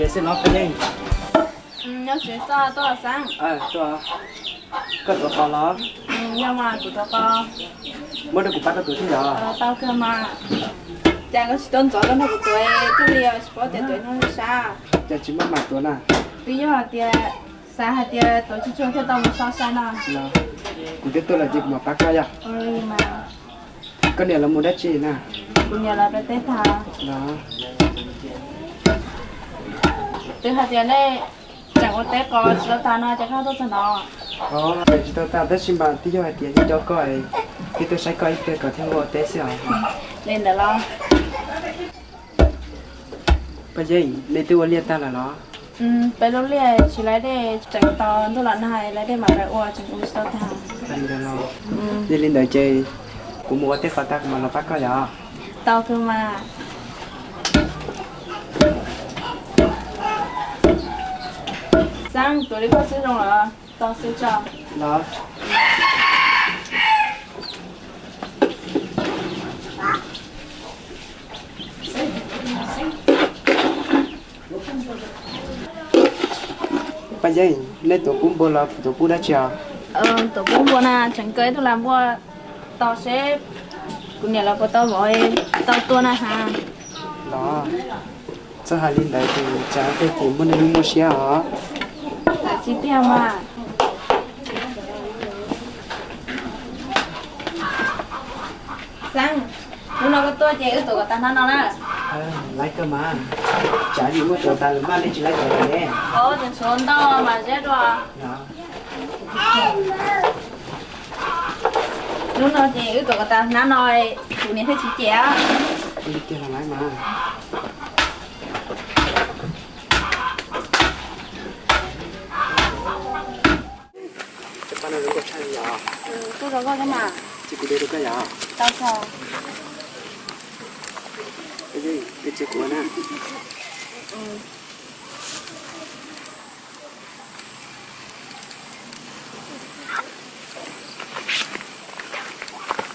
Ces xwb los Paj Yeeb. Nyob tsev txog tuaj Xeeb. Koj tuav qos los? Yog mas, kuv tuav qos. Muab rau kuv pab koj tuav thiab yog? Tau kawg mas. Cas koj tsis tuaj ntxov tuaj nrog kuv tuav thiaj li tsis paub tias tuav nyob sab. Cas tsis maj mam tuav na? Twb yog hais tias xav hais tias tuav tsis tshua thiaj tau mus so sab no. Kuv twb tuaj lawm ces kuv mam pab koj yog? Koj niam lawv mus dab tsi na? Kuv niam lawv pem teb tag. Twb hais tias nej tseem ua teb qos tsis tau tag no ces koj tuaj txog no. Tseem tsis tau tag tab sis mas twb yog hais tias yeej nco koj, thiaj tuaj saib koj ib pliag kom thiaj ua teb xwb os. Li ntawd los. Paj Yeeb, nej twb ua liaj tag lawm los? Peb lub liaj tsis laib dej, tseem tos ntuj los nag laib dej mam pais ua, tseem ua tsis tau tag. Yog li ntawd ces kuv mus ua teb qos tag kuv mam los pab koj yog? Tau kawg mas. Xeeb, tuav li koj xwb zoo lawm, tos xwb tso. Paj Yeeb, nej tuav kub npua los tuav kub dab tsi os? Tuav kub npua na, tseem kaw ib tug lag npua tos seb kuv niam lawv puas tau vauv tau tua na has. Los, txawj hais li ntawd ces tsam tej ces muaj neeg muaj siab os. Tsis tiag mas. Xeeb, hnub no koj tuaj ces wb tuav kom tag hnab no na. Laib kawg mas, tsam yus muab tuav tas lawm maj nej tsis laib tuav li ne. Ov, tseem tshuav ntau mas zeb dua. Hnub no ces wb tuav kom tas hnab no, kuv niam thiaj tsis cem. Li tiag los laib mas. Cov paj no zoo nkauj tshaj li yom. Kuj zoo nkauj thiab mas. Ces kuv de rau koj yom. Tau kawg. Ej, ej, cia kuv na.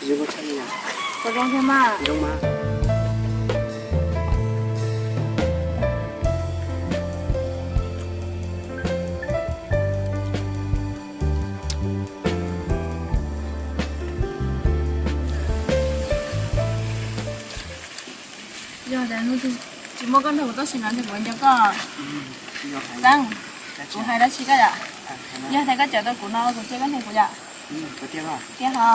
Zoo nkauj tshaj li yom. Kuj zoo thiab mas. Zoo mas. Yog tias hnub twg tsis muaj koj nrog kuv tuaj sim no ces kuv nco koj. Xeeb, kuv hais dab tsi koj yom? Yog tias koj cawm tau kuv no kuv cia koj nrog kuv yom? Tiag ho.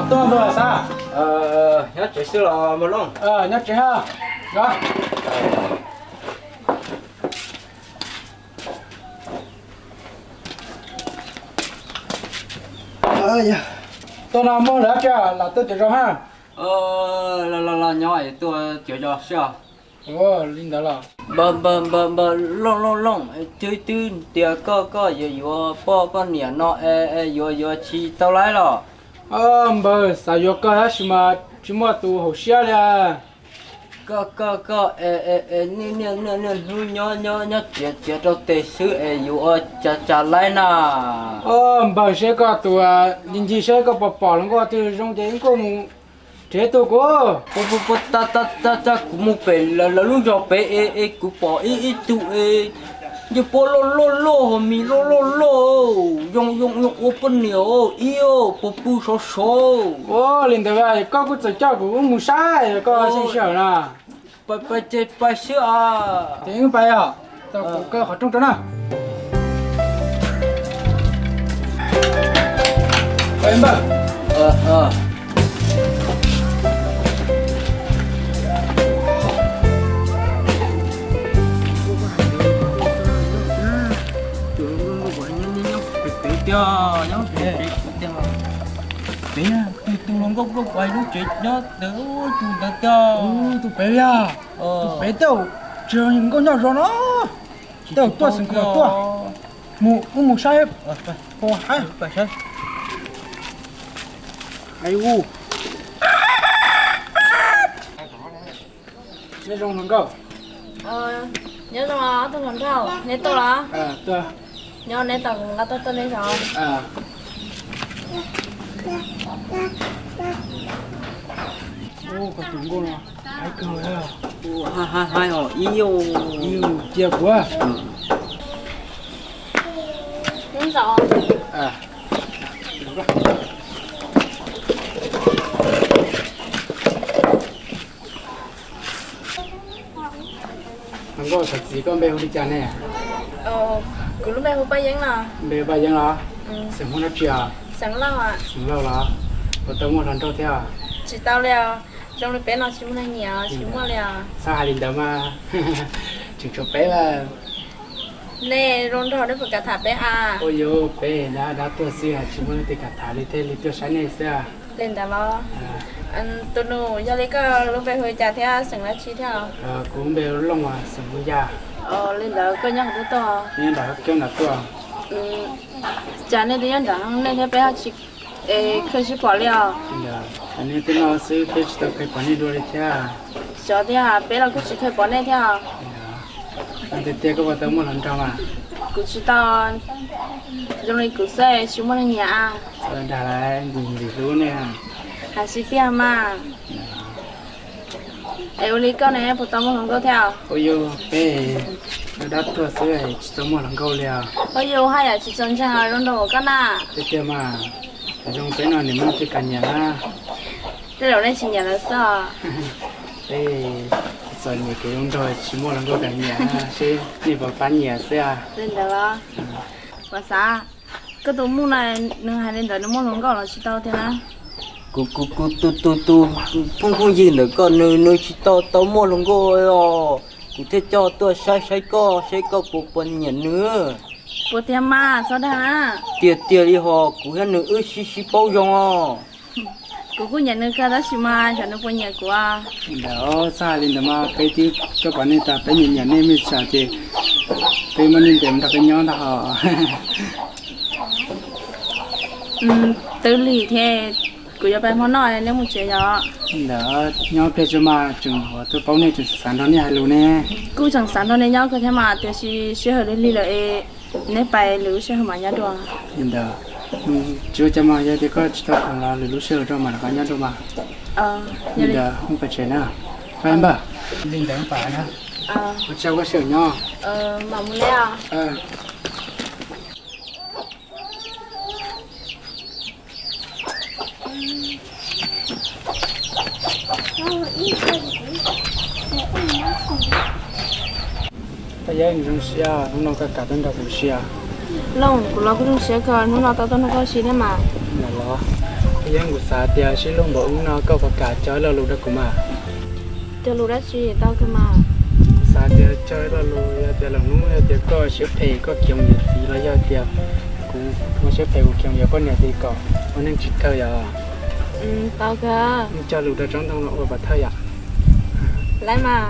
Tuaj ntua xav. Nyob tsev xwb los Npawg Looj? Nyob tsev ha. Tuaj no muaj dab tsi los tuaj cov zos ha? Los los los nyob es tuaj cov zos xwb os. Li ntawd los. Npawg, npawg, npawg, npawg Looj, Looj, Looj, twb twb tias koj koj yuav yuav poj koj niam no es yuav yuav tsis tau laib los? Npawg, xav yuav koj tab sis mas tsis muaj tus haum siab li. Koj koj koj es niaj niaj niaj hnub nyob nyob nyob txiav txiav rau tes xwb es yuav ua cas cas laib na? Npawg, seb koj tus ncig ncig seb koj puas pom hluas nkauj twg zoo ces wb kuj mus nrhiav tus kuv. Puas puas puas, tag tag tag, kuv mus pem lawv lub zos pem es es kuv pom ib ib tug es ncej puab loj loj loj, ho mis loj loj loj, yoo yoo yoo ua poj niam ib puas pw sov sov. Ua li ntawd koj kuj txawm coj kuv wb mus saib koj sij hawm na. Pais ces pais xwb os. Ces wb pais os, tau kuv kaw qhov rooj rau na. Npawg. Pem, tus tus hluas nkauj nkauj kuv hais lub tsev nyob ntawd, tus ntawd tiag. Tus pem tiag. Tus pem tej zaum tsis yog nkauj nyob zos no. Tej zaum tuaj xeem Khuj tuaj. Mus, wb mus saib. Ua haib. Hais ub. Nyob zoo hluas nkauj. Nyob zoo ob tug hluas nraug, neb tuaj los? Nyob neb tos kuv nqa tuaj tuaj neb zos. Koj tus nkauj no haib kawg. Haib os, ib yus cia kuv. Hluas nkauj, txiv koj npe hu li cas ne? Kuv lub npe hu Paj Yeeb no. Npe hu Paj Yeeb los? Xeem Hmoob dab tsi os? Xeem Lauj los? Puas tau muaj hluas nraug thiab? Tsis tau li os. Zoo li peb no tsis muaj neeg nyiam tsis muaj li os. Txhob hais li ntawd mas, tseem tshuav peb mas. Nej zoo nraug nej puas kam tham peb a? Ua yuav peb dab dab tuag xwb tsis muaj leej twg kam tham li thiaj li tuaj saib nej xwb. Li ntawd los? Tus nus, yog li koj lub npe hu li cas thiab xeem dab tsi thiab? Kuv npe hu Looj, xeem Hmoob Yaj. Li ntawd koj nyob qhov twg tuaj? Nyob nram Huab Coob nram tuaj. Cas nej twb nyob nram nej thiab peb ho tsis khaws sib pom li os? Nej twb noj xwb peb tsis tau khaws pom nej dua li thiab. Xyov tiag, peb los kuj tsis khaws pom nej thiab. Tiag tiag koj puas tau muaj hluas nraug mas? Kuv tsis tau, zoo li kuv xwb tsis muaj neeg nyiam. Dag lawv ntxim ntxim hlub nej. Hais tsis tiag mas. Es ua li koj ne puas tau muaj hluas nkauj thiab? Ua yus peb dab tuag xwb tsis tau muaj hluas nkauj li os. Ua yus haj yam tsis txaus ntseeg zoo nraug koj na. Tiag tiag mas, zoo peb no nws muaj leej twg kam nyiam na. Tej zaum nej tsis nyiam lawv xwb os. Peb txom nyem kev zoo nraug tsis muaj hluas nkauj kam nyiam seb nej puas pab nyiam xwb. Li ntawd los? Mas xav, koj tus muj na, nws hais li ntawd nws muaj hluas nkauj los tsis tau tiag na? Kuv, kuv, kuv tus, tus, tus phooj ywg ntawm koj nws, nws tsis tau, tau muaj hluas nkauj os. Kuv thiaj coj tuaj saib saib koj seb koj puas, puas nyiam nws. Puas tiag mas txhob dag na. Tiag tiag li hos, kuv thiab nws wb sib, sib paub zoo os. Kuv kuj nyiam nws kawg tab sis mas xyov nws puas nyiam kuv. Ntawd txhob hais li ntawd mas, peb twb tuaj pom nej tas peb nyiam nyiam nej me tsam ces peb muab nej ntes mus nrog peb nyob ntag hos. Twb lig thiab, kuv yuav pais hmo noj, neb mus tsev yom. Ntawd nyob pliag tso mas, tseem tuaj paub nej tseem xav nrog nej hais lus ne. Kuj tseem xav nrog nej nyob kawg thiab mas, tiam sis sij hawm lig lig lawm es neb pais lwm lub sij hawm mam nyob dua. Li ntawd, tsis ua cas mas, yog tias koj tsis tau khoom los lwm lub sij hawm rau mam rov qab nyob dua mas. Li ntawd wb pais tsev na. Bye bye. Li ntawd wb pais na. Ua tsaug koj sij hawm nyob. Paj Yeeb, zoo siab hnub no koj kam tuaj nrog kuv si. Looj, kuv los kuj zoo siab kawg hnub no tau tuaj nrog koj si thiab mas. Los, Paj Yeeb, kuv xav tias sib hlub npaum wb no koj puas kam cog ib lo lus rau kuv mas? Cog lus dab tsi tau kawg mas? Xav tias cog ib lo lus, yog tias lwm hnub yog tias koj siab phem koj khiav mus yuav txiv los yog tias kuv muaj siab phem kuv khiav mus yuav poj niam ces kom ua neej tsis kawg yom. Tau kawg. Cog lus rau tsob ntoo no ua pov thawj yom. Lawm mas.